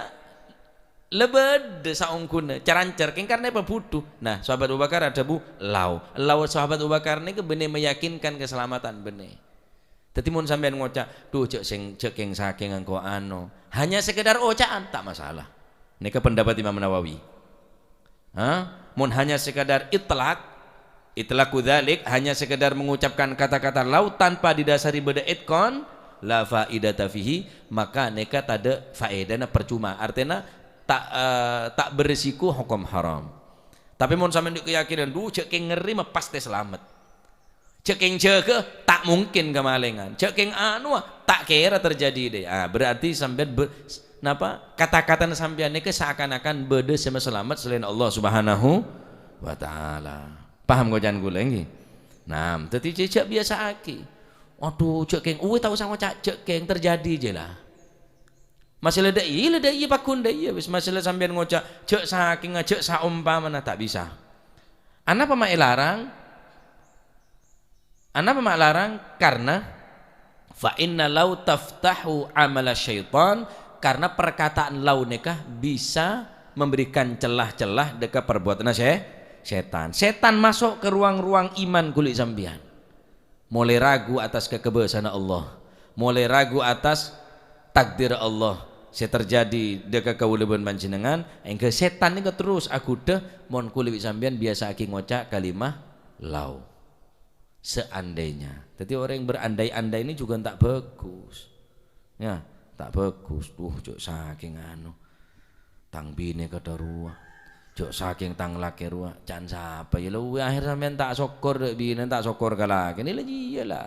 la bâdâ saongghuna, carancar, kèng karna èpabudhu. Nah, sahabat Abu Bakar adhâbu, "Lao." Lao sahabat Abu Bakar nèka bânnè meyakinkan keselamatan bânnè. Dhâddhi, mon sampèyan ngoca', "Dhu, jhâ' sèng-, jhâ' kèng-sakènga engko' ano," hanya sekedar oca'an, ta' masalah. Nèka pendapat Imam Nawawi. Ha? Mon hanya sekadar itlaq, itlaqu dzalik, hanya sekedar mengucapkan kata-kata lau tanpa didasari bâdâ itqan, la faidata fihi, maka nèka tadâ' faèdana, percuma. Artèna, ta', eh, ta' berisiko hokom haram. Tapè mon sampèyan dâ' keyakinan, "Dhu, jhâ' kèng ngerrè, ma pastè salamet." Jhâ' kèng jâgâ, ta' mungkin kamalèngan. Jhâ' kèng anowa, ta' kèra terjadi dâ'. Ah, berarti sampèyan be-, napa? Kata-katana sampèyan nèka seakan-akan bâdâ sè masalamet selain Allah Subhanahu wa Ta'ala. Paham koca'an kaulâ, ènggi? Nah, dhâddhi jhâ', jhâ' biyasa'aghi. "Adhu, jhâ' kèng," uwè, ta' osa ngoca' jhâ' kèng terjadi jiyâ la. Masalah dâ' iyâ, la dâ' iyâ, paggun dâ' iyâ, wis masalah sampèyan ngoca', "Jhâ' sakènga, jhâ' saompamana," ta' bisa. Anapa ma' èlarang? Anapa ma' larang? Karna fa inna lau taftahu amala syaitan, karna perkataan lau nèka bisa memberikan celah-celah dâ' ka perbuatanna sè-, sètan. Sètan maso' ka ruang-ruang iman ghuli sampèyan. Molaè ragu atas kakobâsana Allah, molaè ragu atas takdir Allah sè terjadi dâ' ka kaulâ bân panjhennengngan, èngghâ sètan nèka terros aghudhâ mon ghuli bi' sampèyan biyasa'aghi ngoca' kalimah lau. Seandainya. Dhâddhi orèng berandai-andai ini juga ta' bagus. Ya, ta' bagus. Duh, jhâ' sakèng anu, tang binè kadhâ' rowa. Jhâ' sakèng tang lakè rowa. Can sapa ya? Lha, akhèr sampèyan ta' sokkor dâ' binè, ta' sokkor ka lakèna. Lha iyâ la.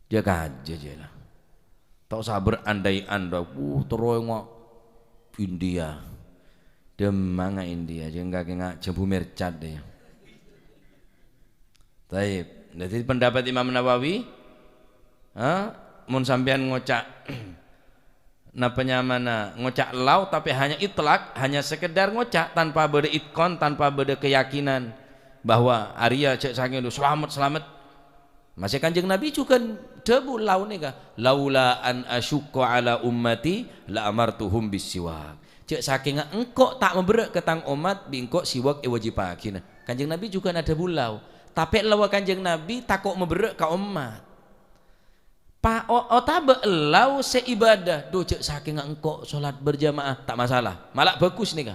Jhâ' kajâ jhâ' la. Ta' osa berandai-andai. Wuh, terro nga' India. Dâmma nga' India. Jhâ' nga' jhâ' Jambu Mercat deh. Taib. Dhâddhi pendapat Imam Nawawi, ha? Mon sampèyan ngoca', napa nyamana, ngoca' lau, tapè hanya itlak, hanya sekedar ngoca' tanpa bâdâ itkon, tanpa bâdâ keyakinan bahwa arèya jhâ' sakèng, "Duh, salamet, salamet." Masè Kanjeng Nabi jhughân dhâbu lau nèka, "Laula an asyukka ala ummati la amartuhum bis siwak." Jhâ' sakènga engko' ta' maberrâ' ka tang ommat, bi' engko' siwak èwâjibâghinah. Kanjeng Nabi jhughân adhâbu lau. Tapè laowa Kanjeng Nabi tako' maberrâ' ka ommat. Pa-, o-, otabâ lau sè ibadah, "Duh, jhâ' sakènga engko' sholat berjamaah," ta' masalah. Mala bhâghus nèka.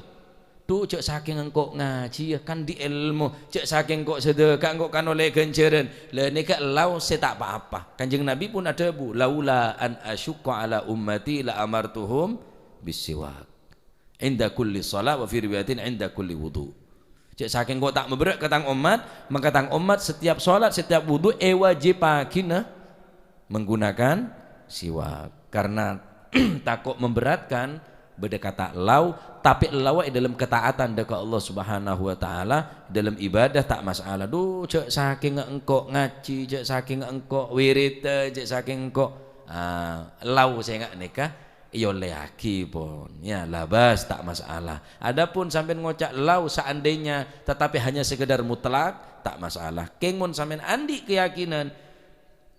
"Duh, jhâ' sakènga engko' ngajhiyâ, kan dhi' èlmo. Jhâ' sakèng engko' sadhâka, engko' kan ollè ghânjhârân." Lha, nèka lau sè ta' pa-apa. Kanjeng Nabi pon adhâbu, "Laula an asyukka ala ummati la amartuhum bis siwak." Inda kulli shalah wa fi riwayatin inda kulli wudu. Jhâ' sakèng engko' ta' maberrâ' ka tang ommat, maka tang ommat setiap sholat, setiap wudu èwâjibâghinah menggunakan siwak. Karena tako' memberatkan, bâdâ kata lau, tapè laowa è dâlem ketaatan dâ' ka Allah Subhanahu wa Ta'ala, dâlem ibadah ta' masalah. "Duh, jhâ' sakènga engko' ngajhi, jhâ' sakènga engko' wirid, jhâ' sakènga engko'," ah, lau sè nga' nèka èollèyaghi pon. Ya, la bas, ta' masalah. Adapun sampèyan ngoca' lau seandainya, tetapi hanya sekedar mutlak, ta' masalah. Kèng mon sampèyan andi' keyakinan,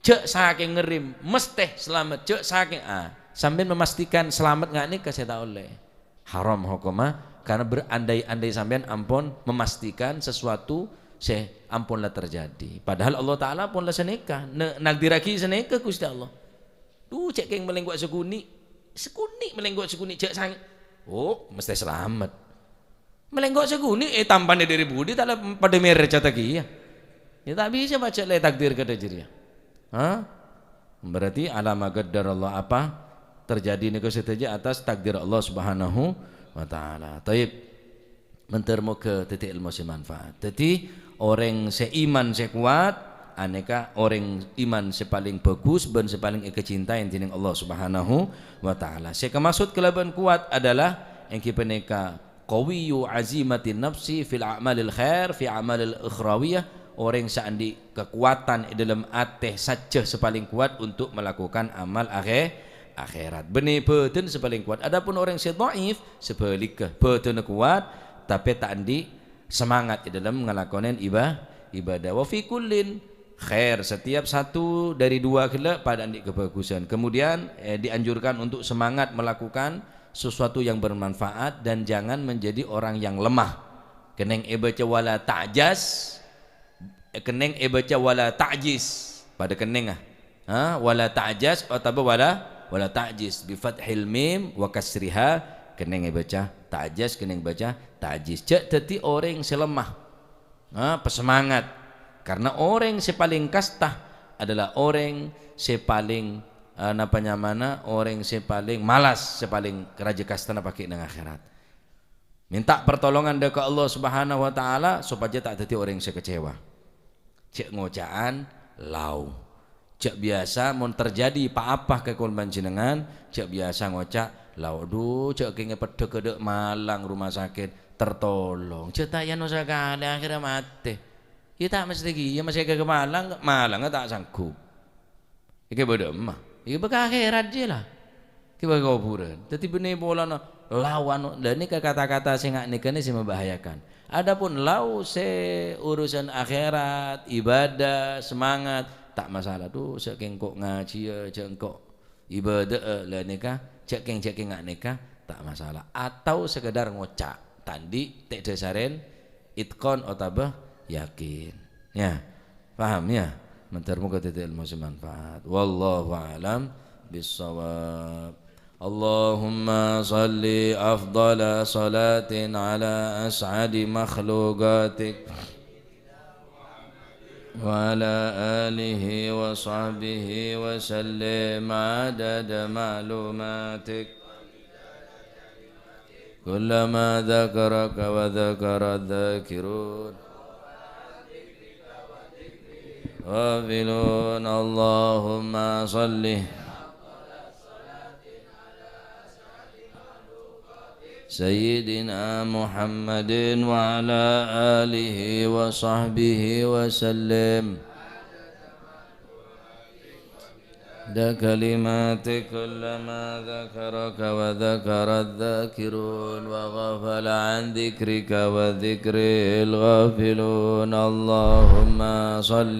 jhâ' sakèng ngerrim, mestè salamet, jhâ' sakèng, ah, sampèyan memastikan salamet nga' nèka sè ta' ollè. Haram hokomma, karena berandai-andai sampèyan ampon memastikan sesuatu sè ampon la terjadi. Padahal Allah Ta'ala pon la sanèka, ne-, nagdirraghi sanèka Ghustè Allah. Duh, jhâ' kèng malèngko' sakonè'. Sakonè' malèngko' sakonè', jhâ' sang-, oh, mestè salamet. Malèngko' sakonè', eh, tampanè dâri budi, ta' la padâ mèrcata kèya. Ya, ta' bisa pajhât la ètakdir kadhâ' jârèya. Hah? Berarti ala ma qaddarallah, apa terjadi nèko sadhâjâ atas takdir Allah Subhanahu wa Ta'ala. Taib. Mandhâr moghâ dhâddhi èlmo sè manfaat. Dhâddhi, orèng sè iman sè kowat, anèka orèng iman sè palèng bhâghus bân sè palèng èkacintai dèning Allah Subhanahu wa Ta'ala. Sè kamaksud kalabân kowat adalah èngghi panèka qawiyyu azimatin nafsi fil a'malil khair, fi a'malil ukhrawiyah, orèng sè andi' kakowadhân è dâlem atè sajjhâ sè palèng kowat untuk melakukan amal akhè-, akhèrat. Bânnè bhâdhân sè palèng kowat. Adapun orèng sè dhaif, sabhâligghâ, bhâdhânna kowat, tapè ta' andi' semangat è dâlem ngalakonè iba-, ibadah. Wa fi kullin khair, setiap satu dari dua ghellâ' padâ andi' kabhâghusân. Kemudian, eh, dianjurkan untuk semangat melakukan sesuatu yang bermanfaat dan jangan menjadi orang yang lemah. Kennèng èbâca wala ta'jaz, kennèng èbâca wala ta'jiz. Padâ kennèng, ah. Ha, wala ta'jaz otabâ wala, wala ta'jiz. Bi fathil mim wa kasriha, kennèng èbâca ta'jaz, kennèng èbâca ta'jiz. Jhâ' dhâddhi orèng sè lemah. Ha, pasemangat. Karena orèng sè palèng kasta adalah orèng sè palèng, eh, napa nyamana, orèng sè palèng malas, sè palèng rajâ kastana paghi' neng akhèrat. Mènta pertolongan dâ' ka Allah Subhanahu wa Ta'ala sopajâ ta' dhâddhi orèng sè kecewa. Jhâ' ngoca'an, "Lau." Jhâ' biyasa mon terjadi pa-apa ka kaulâ panjhennengngan, jhâ' biyasa ngoca', "Lau, adhu, jhâ' kèngèng peddhâ ka dâ' Malang rumah sakit, tertolong." Jhâ' ta' èyano sakalè, akhèrra matè. Iyâ ta' mestè kèya, masè ka Malang, Malanga ta' sanggup. Èkè bâdâ emma. Èkè bâ ka akhèrat jiyâ la. Èkè bâ ka kobhurân. Dhâddhi bânnè polana lawan, lha nèka kata-kata sè nga' nèka nè sè membahayakan. Adapun lao sè urusan akhirat, ibadah, semangat, ta' masalah. Dhu, jhâ' kèng engko' ngajhiyâ, jhâ' engko' ibadâ'â, la nèka, jhâ' kèng, jhâ' kèng nga' nèka, ta' masalah. Atau sekedar ngoca', ta' andi' tè' dhâsarèn itqon otabâ yakin. Ya. Paham, ya? Mandhâr moghâ dhâddhi ilmu sè manfaat. Wallahu a'lam bissawab. Allahumma shalli afdhala shalatin ala as'adi makhluqatik wa ala alihi wa sahbihi wa sallim adada ma'lumatik. كلما ذكرك وذكر الذاكرون غافلون. اللهم صل سيدنا محمد وعلى آله وصحبه وسلم. عدد كلمات كلما ذكرك وذكر الذاكرون وغفل عن ذكرك وذكر الغافلون. اللهم صل